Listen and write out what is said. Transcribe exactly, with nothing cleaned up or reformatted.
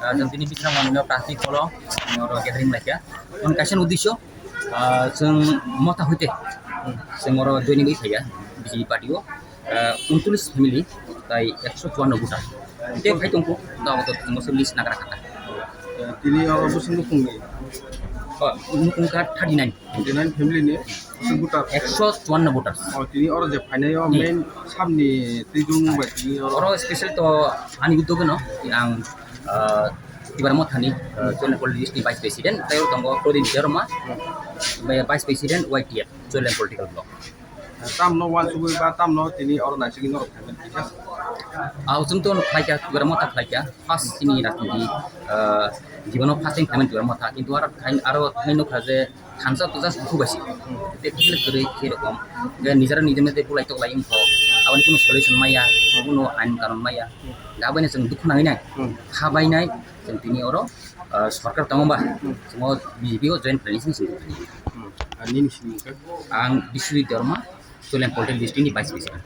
Ah, chwng tini Bisramganj ni prarthi hall o, chwng oro gathering lai kha. Chwng kaisa uddesyo, ah, chwng motha hoite, chwng oro joining wi phaiya B J P party o, ah, uncholish family, tai ekso chuanno voter. Tei phai tongkho, tabuk to chwng list nagra kha ta. Tini oro bwswk nukhungni? Oh, nukhung kha thirty nine. Tini family ni voter. Ekso chuanno voters. Oh, tini oro je phainai o Hmm. main samni twijlung bai tini oro. Oro special to ani uddog no ang, ah, Tiwara Mothani, ah, Choilamani Politics ni Vice President, tei oro tongo Prodip Debbarma, Hmm. bai Vice President Y T F, Choilamani Political Bloc. Tamno wansugwi ba tamno tini oro naisingwi norok phaimani kisa? Ah, chwng to khlaikha, Tiwara Motha khlaikha, first chini rajniti, ah, jibono first time phaimani Tiwara Motha, kintu aro thain-, aro thaino kha je, thansa to just dukhu bai se. Tei khe kwrwi khe rokom. Je nijera nijera de bulai toklai wngkho. Aboni kuno solution maya, kuno ain kanon maya. Aboni chwng dukhu nangwi nai. Hmm. Kha bai nai, chwng tini oro, ah, sorkar tongo ba? Hmm. Chwng o B J P o join khlaini sini sini. Hmm. Ani ni sini khe? Ang Biswajit Debbarma, Choilamani Political District ni Vice President.